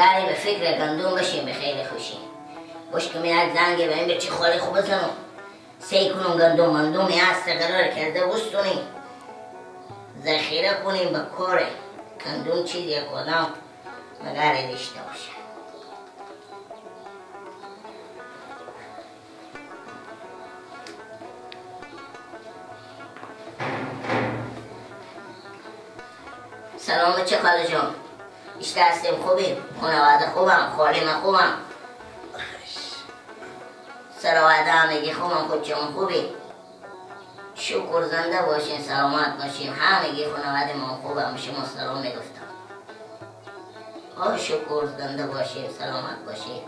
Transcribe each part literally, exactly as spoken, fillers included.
آره، به فکر گندم بشیم، به خیر خوشی. باش که من یک زنگ به این بچه خاله خو بزنم. سعی کنم گندم مندم هست قرار کرده بستونیم. ذخیره کنیم به کار. گندم چیز یک آدم مگر داشته باشه. سلام بچه خاله جان. اشته هستیم، خوبیم. خانواده خوبم، خاله من خوبم. سلامت همگی خوبم، خود شما خوبی؟ شکر، زنده باشین، سلامت باشین. همگی خانواده ما خوبم، شما سلام می‌گفتم. آه، شکر، زنده باشین، سلامت باشین.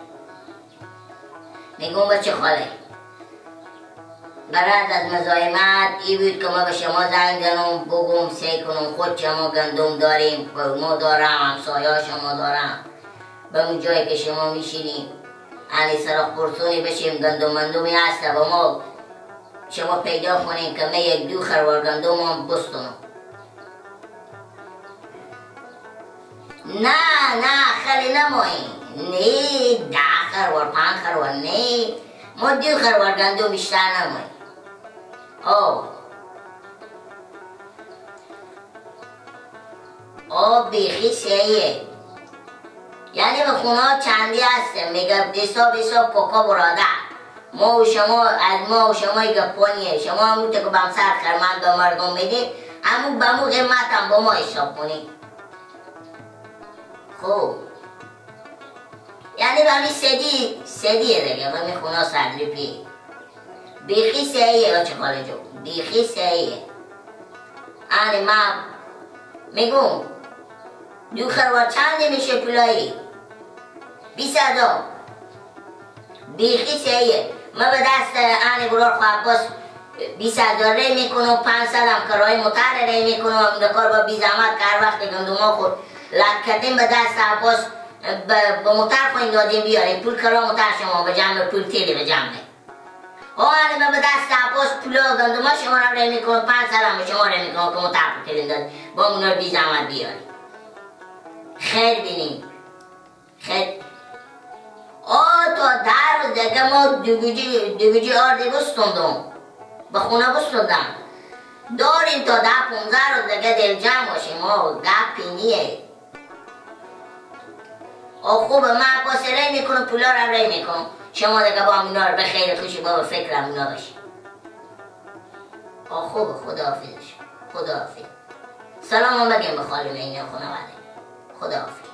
می‌گم بچه خاله، غرض از مزاحمت ای بود که ما به شما زنگ زنم، بگم، سعی کنم خود شما گندم داریم، قوما دارم، همسایه‌ها شما دارم. به اون جایی که شما می‌شینیم، اهل سراخ پرسونی بشیم، گندم مندمی هسته به ما شما پیدا کنین که من یک دو خروار گندم هم بستونم. نه، نه، خیلی نمایی. نه، ده خروار، پنج خروار، نه. ما دو خروار گندم بیشتر نمایی. آه. آه، بیخی صحیحه. یعنی به خونه ها چندی هسته، میگه حساب، حساب پاکا براده. ما و شما، از ما و شما ای گپا نیه. شما همون تو که به همسر خرمن به مردم میدی، همون به همون قیمت هم با ما حساب کنی. خب. یعنی به همین سدی، سدیه دیگه، به همین خونه صد روپیه. بیخی صحیحه بچه خاله جو، بیخی صحیحه. آره، ما می‌گم، دو خروار چند می‌شه پولایی؟ بیست هزار. بیخی صحیحه. ما به دست آن برار خو عباس بیست هزار ری می‌کنم، پنجصد هم کرایه موتر ری می‌کنم. هم کار با بی زحمت که هر وقت گندما خود لک کردیم به دست عباس، به، به موتر خو این دادیم بیاریم. پول کرا موتر شما به جمع، پول تیلی به جمع. آره، ما به دست عباس پولا گندما شما را ری می‌کنم، پنجصد هم شما ری می‌کنم که موتر خو تیلی داد. با اونا بی زحمت بیاریم. خیر بینیم. خیر. آ، تا ده روز دیگه ما دوگوجی، دوگوجی آردی بستوندم. به خونه بستوندم. داریم تا ده پونزده روز دیگه دل جمع باشیم. آ، گپی نیه. آ، خوبه، من عباس ری می‌کنم، پولا رو هم ری می‌کنم. شما دیگه با اونا رو به خیر خوشی، با به فکر اونا باشی. آ، خوبه، خداحافظ. خداحافظ. سلام هم بگیم به خاله مینه خانواده. خداحافظ.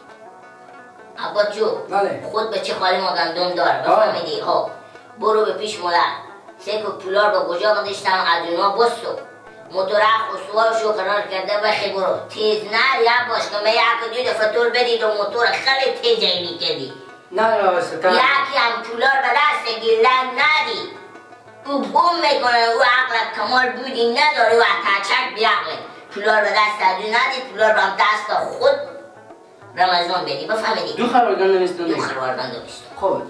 عباس جو، بله. خود بچه خاله ما گندم داره، آه. بفهمیدی؟ ها. برو به پیش مادر. سه کو پولار به کجا گذاشتم، از اونا بستو. موتور اخ و سوار شو قرار کرده، بخی برو. تیز نری عباس، که من یک دو دفعه تور بدید و موتور خیلی تیز اینی کردی. نه، نه، بس تا یکی هم پولار به دست گیلن ندی. او گم می‌کنه، او عقل کمال بودی نداره، او اتچک بی‌عقله. پولار به دست از او ندی، پولار به دست خود رمضان بدی، بفهمیدی؟ دو خروار گندم استون دو داری؟ خروار گندم استون. خب.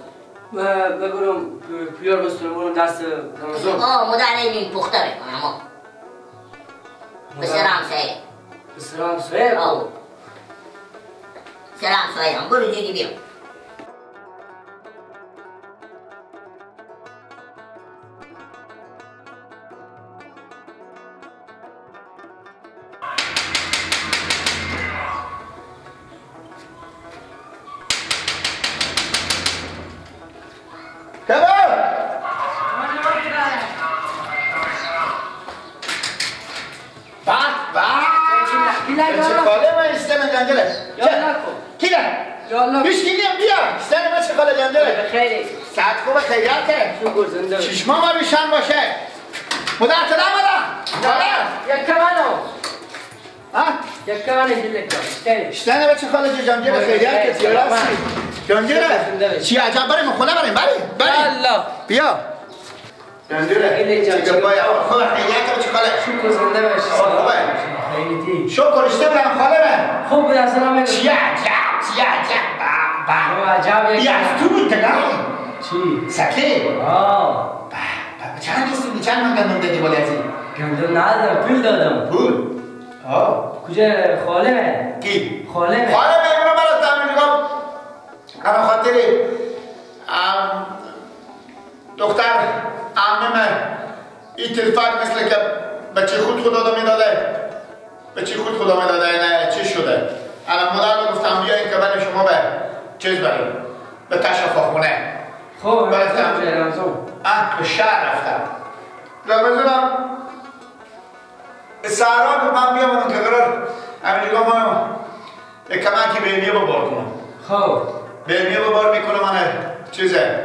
و، و برم پولار بستونم، برم دست رمضان. آه، مادر این پخته می‌کنم، آه. مادر. پسر همسایه. پسر همسایه؟ آه. خب. پسر همسایه هم. برو جدی بیا. کباب! به به! چه خاله من ایستم جنجله. یا الله کو. کی ده؟ یا الله. پیش کی نیم بیا. ایستم من چه خاله جنجله. بخیری. ساعت خوبه خیریته. شکر زنده. چشما ما روشن باشه. مدار تلا مدار. مدار. یک کمانو. ها؟ یک کمانو جلک. ایستم. ایستم من چه خاله جنجله خیریته. جنجله. چی عجب، بریم خونه بریم، بریم، بریم. یا الله. بیا. گنجوره. خیلی جان، چه گپای؟ آقا، خوبه، خیریت، چه خاله؟ شکر، زنده باشی. آقا، خوبه. خیلی دی. شکر، اشته برم، خاله برم. خوب، به سلام. چیا، چیا، چیا، چیا، با، با. او عجب یک. بیا، از تو بود، تگاه. چی؟ سکه. آه. با، با، چند کسی بود، چند من گندم دادی بالا ازی؟ گندم ندادم، پول دادم. پول؟ آه. کجا خاله من؟ کی؟ خاله من. خاله من، اونو برات تعمیر کنم. انا خاطر، ام، دختر عمه ای تلفاق مثل که بچه خود خدا داده می‌داده، بچه خود خدا می‌داده، اینه چی شده؟ انا مادر رو گفتم: «بیا این کبر شما به چیز بریم، به تشفاخونه.» خب، برفتم. رمضان، رمضان. اه، به شهر رفتم. رمضان هم به صحرا گفت: «من بیام اون که قرار همینجا ما یک کمکی بهمیه ببار کنم.» خب. بهمیه ببار می‌کنم، من چیزه،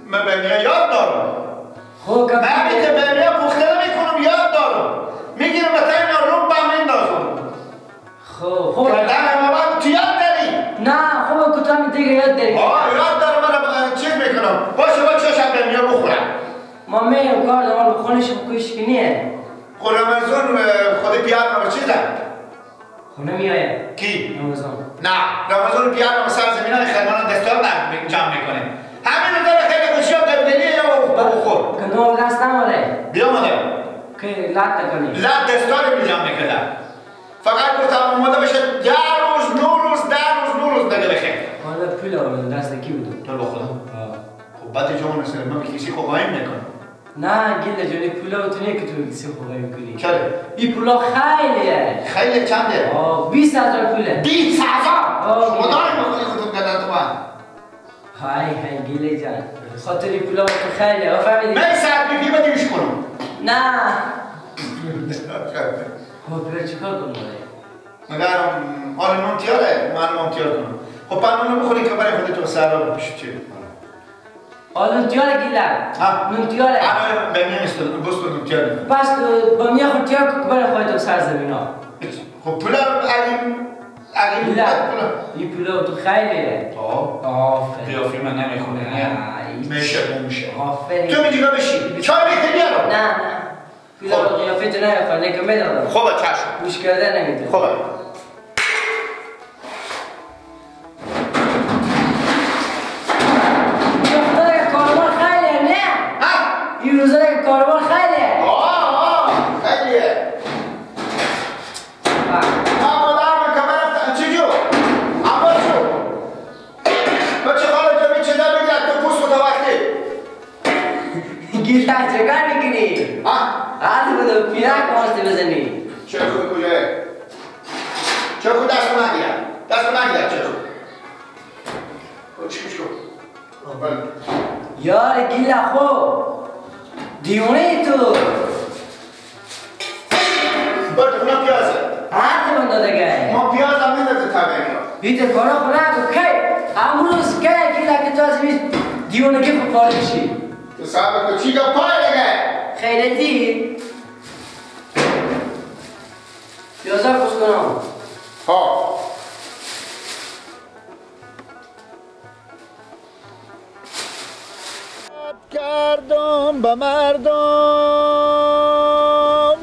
من بهمیه یاد دارم. خب، که من همین که بهمیه پخته می‌کنم، یاد دارم. می‌گیرم، به تای من رو به میندازم. خب، خب. گردن ما بعد تو یاد داری؟ نه، خب، کتانی دیگه یاد داری. آه، یاد دارم، من چیز می‌کنم. باشه، با چشم بهمیه بخورم. ما می‌ریم کار دارم، به خونش کوش کنیه. خب، رمضان، اه، خود پیار ما چیز دارم. خو نمی‌آید. کی؟ رمضان. نه، رمضان پیار ما سر زمینان خیرمانان دستار نه جمع می‌کنه. همین رو داره خیلی خوشی ها قبیله‌ای یا با بخور. که نو دست نماله. بیا مادر. که لات کنی. لات دستار رو جمع می‌کنه. فقط گفتم آماده بشه، ده روز، نه روز، ده روز، نه روز دیگه بخیر. حالا پول آوردن دست کی بودو؟ تو رو خدا. آه. خب بعد جوان سر من کسی خو قایم نکن. نه، گله جان، ای پولا تو نیه که تو سی خو قایم کنی. چرا؟ ای پولا خیلیه. خیلی چنده؟ آه، بیست هزار پوله. بیست هزار؟ آه. شما داری بخونی خودتون کردن تو من. های، های، گله جان. خاطر ای پولا تو خیلیه، آفرین. من ساعت بگی بدیش کنم. نه. خب، پر چیکار کنم؟ مگر آل نون تیاره؟ من نون تیار کنم. خب، پس نون بخوری که برای خودت و سهرا بپیش چی؟ آل نون تیاره گیلک. ها؟ نون تیاره. انا به میان است، بست نون تیار می‌کنم. پس، اه، به میان خود تیار که برای خودت و سر زمین ها. خب، پولا اگه، اگه گیلک. پولا. این پولا تو خیلیه. آه. آفرین. قیافی من نمی‌خونه. آه، میشه، بومشه. آفرین. تو می‌گی بشی. چای می‌خوری یا نه؟ نه، نه. پولا رو قیافه تو نه، خب. خاله که می‌دادم. خب، چشم. گوش کردن نمی‌تونه. خب. دختر کاروبار خیلی نه؟ ها؟ این روزا کاروبار خیلی. آه، آه، خیلیه. ها. ها، مادر من کمر رفت. چی جو؟ عباس جو. بچه خاله جا بی چه در بگیرد، تو پوست خود وقتی. گیلک چه کار می‌کنی؟ ها؟ آدم بودو پیرک ماسته بزنی. چرخ کجایه؟ چرخ دست نگیرم. دست نگیرم چرخ. او چی شو؟ بله. یار گیلک خو. دیونه تو. بله، اونا پیازه. هر کی من داده گه. ما پیاز هم ندازه تبه. بیده کارا خو نکو کی. امروز کی گیلک تو از این دیونگی خو فارغ شی. تو صاحب کو چی گپا دگه؟ خیرتی. پیازا خوش کنم. ها. کردم به مردم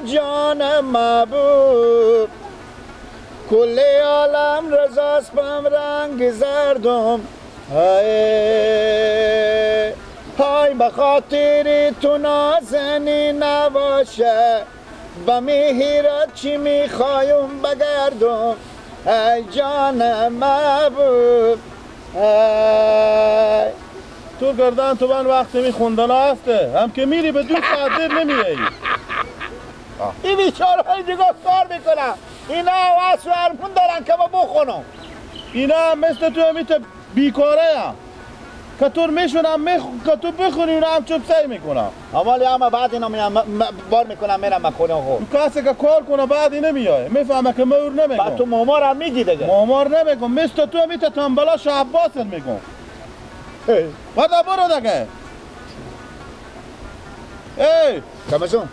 جان محبوب، کل عالم رزاست بم رنگ زردم. های، های، به خاطر تو نازنین نباشه، به مهرت چی می‌خوایم بگردم، ای جان محبوب، ای. تو گردن تو بند وقت می خوندن هسته، هم که میری به دو ساعت دیر نمیایی. این بیچاره های دیگه کار می‌کنن، اینا هوس و ارمون دارن که ما بخونم. اینا هم مثل تو همیته بیکاره هم. که تو می‌شونم می‌خ-، که تو بخونی، اونا هم چوب سعی می‌کنم. اما ولی اما بعد اینا میان م-، م-، بار می‌کنم میرم من خونه خود. تو کسی که کار کنه بعد اینه میایه. می‌فهمه که مور نمیگم. بعد تو مامار هم می‌گی دیگه. مامار نمیگم. مثل تو همیته تنبلا شهباسل می‌گم. ای. و دا برو دیگه. ای. کمزون.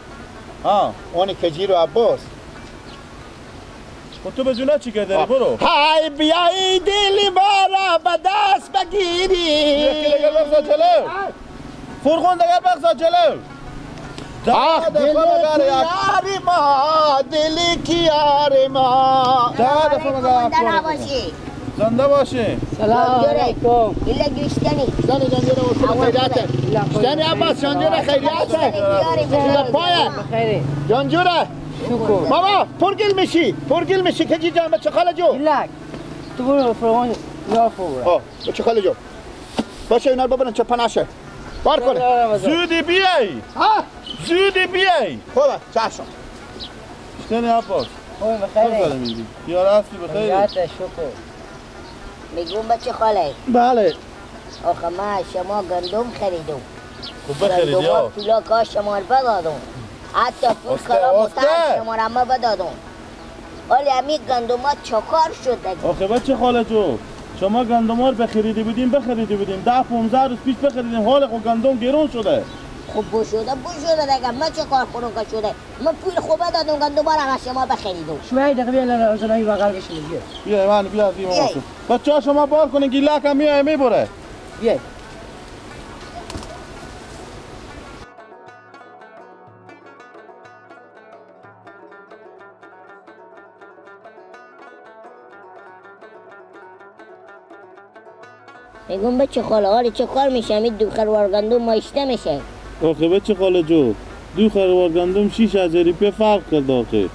ها. اونی کجیر و عباس. خب تو به جونه چی که داری؟ برو. های بیای دل ما را به دست بگیری. یکی دیگه بخزا جلو. فرغون دیگر بخزا جلو. آخ، دل کی یار ما، دل کی یار ما. ده دفعه مگه زنده باشی. زنده باشی. سلام علیکم. ایله گشتنی. گشتنی جانجوره و شما خیریته. گشتنی عباس جانجوره خیریته. پایه. خیری. جانجوره. شکر. ماما، پر گل میشی، پر گل میشی که جی جان بچه خاله جو. گیلک، تو برو فرمان یا خوبه. آه، بچه خاله جو. باشه، اینا رو ببرن چه پناشه. بار کنه. زودی بیای. ها؟ زودی بیای. خوبه، چشم. چطوری عباس؟ خوبه، بخیره. خوش آمدی. یا راستی بخیر. خیرات، شکر. می‌گم بچه خاله. بله. آخه ما شما گندم خریدم. خب بخرید گندم یا. پولا کار شما رو بدادم. حتی پول استه، خراب استه. تر شما رو ما بدادم. ولی امی گندم ها چکار شد دیگه؟ آخه بچه خاله جو، شما گندم ها رو بخریده بودیم، بخریده بودیم. ده پونزده روز پیش بخریدیم، حال خو گندم گرون شده. خب بشده، بشده دیگه. ما چه کار کنم که شده؟ من پول خوبه دادم، گندم ها رو از شما بخریدم. شما یه دقیقه بیا، الان از اونایی بغل بشین، بیا. بیا، ایمان، بیا، از این بیا. بخور. بچه ها شما بار کنین، گیلک هم می‌آیه می‌بره. بیا. می‌گم بچه خاله، حالی چه کار می‌شه؟ امی دو خروار گندم ما اشته می‌شه. آخه بچه خاله جو، دو خروار گندم شش هزار روپیه فرق کرد آخه.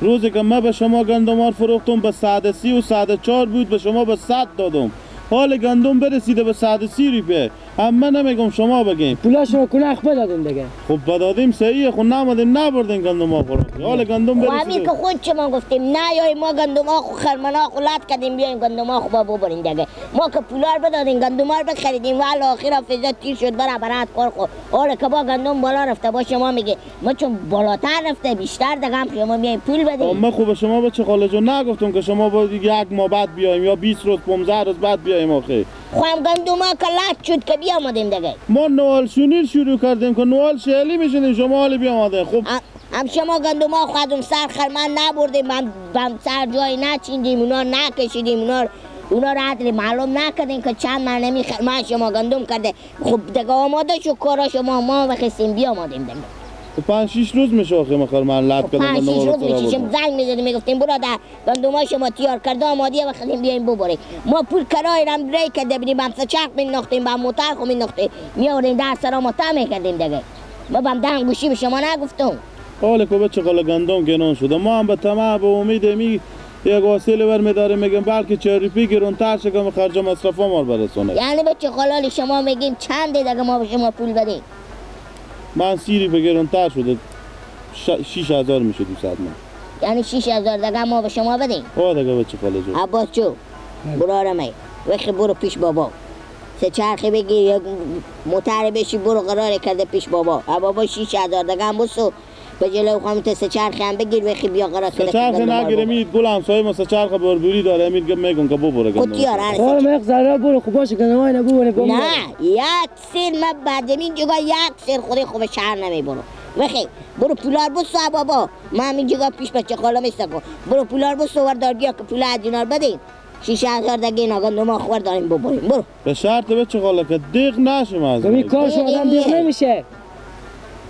روزی که من به شما گندم ها فروختم به صد و سی و صد و چهار بود، به شما به صد دادم. حال گندم برسیده به صد و سی روپیه. هم من نمی‌گم، شما بگین. پولاشو کنه اخ بدادیم دیگه. خب بدادیم صحیحه، خب نمادیم نبردین گندم ها خورد. حال گندم خب همین برسیده. که خود شما گفتیم، نه یای ما گندم ها خو خرمنا خو لط کردیم بیایم گندم ها خو با ببرین دیگه. ما که پولار بدادیم، گندم ها رو بخریدیم و الی آخر فضا تیر شد، برا برات کار خو. حال که با گندم بالا رفته با شما میگه، ما چون بالاتر رفته بیشتر دیگه هم شما میایم پول بدیم. خب من خب به شما بچه خاله جو نگفتم که شما با یک ماه بعد بیایم یا بیست روز، پونزده روز بعد بیایم آخه. خو هم گندما که لط شد که بیامدیم دیگه. ما نوال شونیر شروع کردیم که نوال شیلی می‌شدیم، شما حالی بیامدین. خب. ا-، هم شما گندما خو از اون سر خرمن نبردیم، هم، هم سر جای نچیندیم، اونا نکشیدیم، اونا، اونا را عدل معلوم نکردیم که چند من نمی خرمن شما گندم کرده. خب دیگه آماده شو کارا شما، ما بخستیم بیامدیم دیگه. خب پنج شیش روز می‌شه آخه ما خرمن لط خب کردیم، پنج شیش گندما رو روز می‌شه، خراب شما کردیم. زنگ می‌زدیم می‌گفتیم برادر، گندمای شما تیار کرده آماده‌یه، بخریم بیایم ببریم. ما پول کرای رم ری کرده بودیم، هم سه چرخ می‌انداختیم، هم موتر خو می‌انداختیم، می‌آوردیم در سرا ما تمه کردیم دیگه. ما بم ده انگوشی به شما نگفتم. حال کو بچه خاله گندم گران شده. ما هم به طمع، به امید امی یک حاصل ور می‌داریم، می‌گم بلکه چهار روپی گرانتر شه که خرج مصرفا ما رو برسونه. یعنی بچه خاله شما می‌گین چنده دیگه ما به شما پول بدیم؟ من سی روپیه گرانتر شده، ش-، شش هزار می‌شه دوصد من. یعنی شش هزار دگه ما به شما بدیم؟ آه دگه بچه خاله جو. عباس جو، برارمه، وخی برو پیش بابا. سه چرخی بگیر، یک موتر بشی، برو قرار کرده پیش بابا. ها بابا شش هزار دگه هم بسو، به جلو خوامی ته سه چرخی هم بگیر، وخی بیا قرار سه کرده چرخی کردن نگیره، بابا. می گل همسایه ما سه چرخ بربری داره، امیر گم می‌گم که ببره خود گندم. تیار، هر خواهم سه یک ذره برو، خب باشه، گندمای نبو، برو، بابا. نه، یک سیر من بعد این جگا یک سیر خودی خوب شهر نمیبرم. بخی، برو پولار بسو بابا. من همین جگا پیش بچه خاله میستم کن. برو پولار بسو وردار بیا که پول از اینا رو بدین. شش هزار دگه اینا گندم ها خور داریم ببریم. برو. به شرط بچه خاله که دیق نشیم از این. کار شما آدم دیق نمیشه.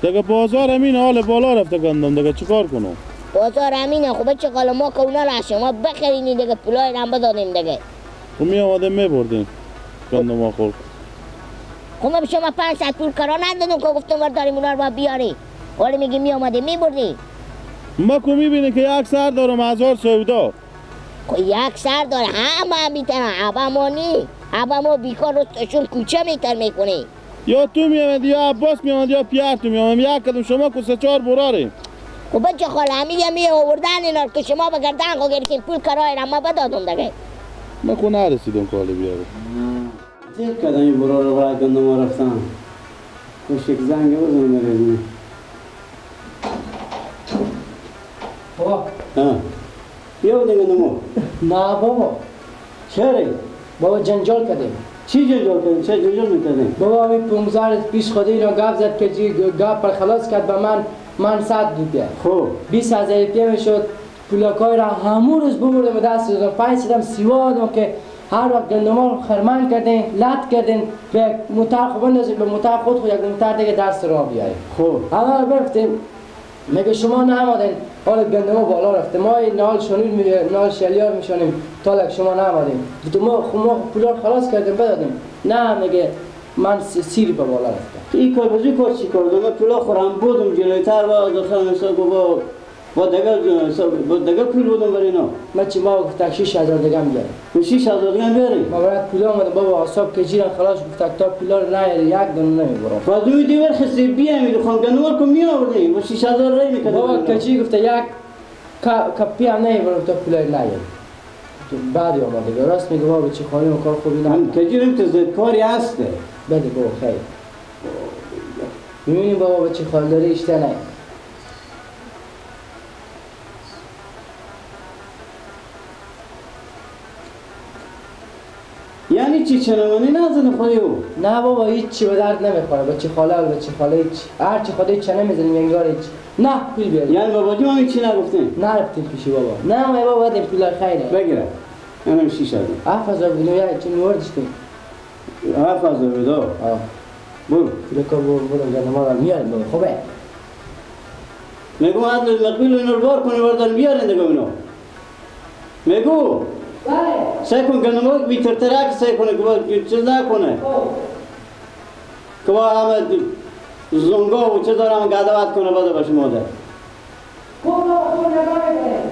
دیگه بازار همین حال بالا رفته گندم، دیگه چیکار کنم؟ بازار همینه، خب بچه خاله ما که اونا را شما بخرینی دیگه پولای رم بدادیم دیگه. خب می آمدیم می‌بردیم گندم ها خور. خب من به شما پنج صد پول کرا ندادم که گفتم ور داریم اونا رو با بیاری. ولی میگی می آمدیم می‌بردیم. ما که می‌بینی که یک سر دارم هزار سودا. خب یک سر داره، همه می‌تونن، هوا ما نی. هوا ما بیکار رو تشون کوچه می‌تر می‌کنی. یا تو می‌آمدی یا عباس می‌آمد یا پیار تو می‌آمد. یک کدوم شما که سه چهار براریم. خب بچه خاله، همین یه می آوردن اینا که شما به گردن خو گرفتین، پول کرای را ما بدادم دیگه. من خو نرسیدم که حالی بیارم. دیر کدامی برار را گندم ها رفتن. خوشک زنگ بزنم بگردم. بابا. ها. بیا دیگه نمو. نه بابا. چرا؟ بابا جنجال کردیم. چی جنجال کردیم؟ چه جنجال می‌کردیم؟ بابا همین پونزده روز پیش خودی اینا گپ زد که جی گ-، گپ پر خلاص کرد به من، من صد روپیه. خب. بیست هزار روپیه می‌شد. پولاکای را همون روز ببردم و دست دادم. پنج صدم سیوا دادم که هر وقت گندما خرمن کردین، لط کردین، به موتر خو بندازین، به موتر خود خو یک موتر دیگه دست را بیارین. خب. همه رو برفتیم. میگه شما نامدین، حال گندما بالا رفته. ما این نال شنود می-، نال شلیار می‌شنیم، تا لک شما نامدین. گفتم ما خو، ما خو پولار خلاص کردیم، بدادیم. نه، میگه من سی، سی روپیه بالا رفته. این کار بزرگ کار چی کار داره؟ من پولا خورم بودم جلوتر و از آخر مثلا گفت با با دگه، با دگه پول بودم برای اینا. ما چی، ما گفتک شش هزار دگه هم بیار. تو شش هزار دگه هم بیاری؟ ما برات پول آمده بابا، حساب کجی را خلاص، گفتک تا پولا رو نیاری، یک دونه نمیبرم. فضوی دیور خسی بیامی، خان گنوار کو می‌آوردی، با شش هزار رای می‌کرد. بابا کجی گفته یک ک-، کپی هم نمیبرم تا پولا رو نیاری. تو بعد آمده، راست میگه بابا، چی خالی و کار خوبی نه. من کجی رم تو زد کاری هسته. بده بابا، خیر. می‌بینی بابا، به چی خالی داره، اشته نه. یعنی چی، چنمانی نزنه خودی او؟ نه بابا، هیچ چی به درد نمیخوره. به چی خاله و به چی خاله هیچ. هر چی خودی چنه می‌زنیم انگار هیچ. نه، پول بیار. یعنی بابا جون هیچی نگفتیم؟ نه رفتیم پیشی بابا. نه، ما بابا، ده پول خیره. بگیرم. اینم شش هزار. هفت هزار بودیم، یا چی نوردشتیم. هفت هزار بده. آه. برو. پول کار برو، برو، جان ما را میارم، خوبه. میگو عدل مقبول اینو رو بار کنی، بردن بیارین دیگه اینو. میگو. بله. سعی کن که نمک بیتر ترک سعی کنه که با چیز نکنه. خب. که با همه زنگا و چه دارم گدوت کنه بده به شما ده. خب، خب، نگاه می‌کنه.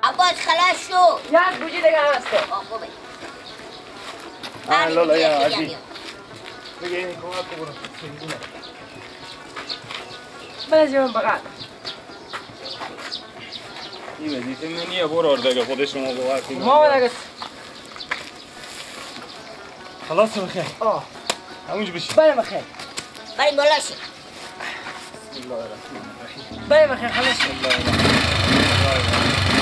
عباس خلاص شو. یک بوجی دیگه هست. آه، خوبه. آه، همین لالا، بوجی یا هست، عزیز. بیا. بگه این کمک کو برو. بله جوان، بغل. این وظیفه من نیه، برو آرده که خود شما باور کنید. ما ورگه. خلاص بخیر. آه. همونجا بشین. بله بخیر. بله بالا شو. بسم الله الرحمن الرحیم. بله بخیر، خلاص. بسم الله الرحمن الرحیم.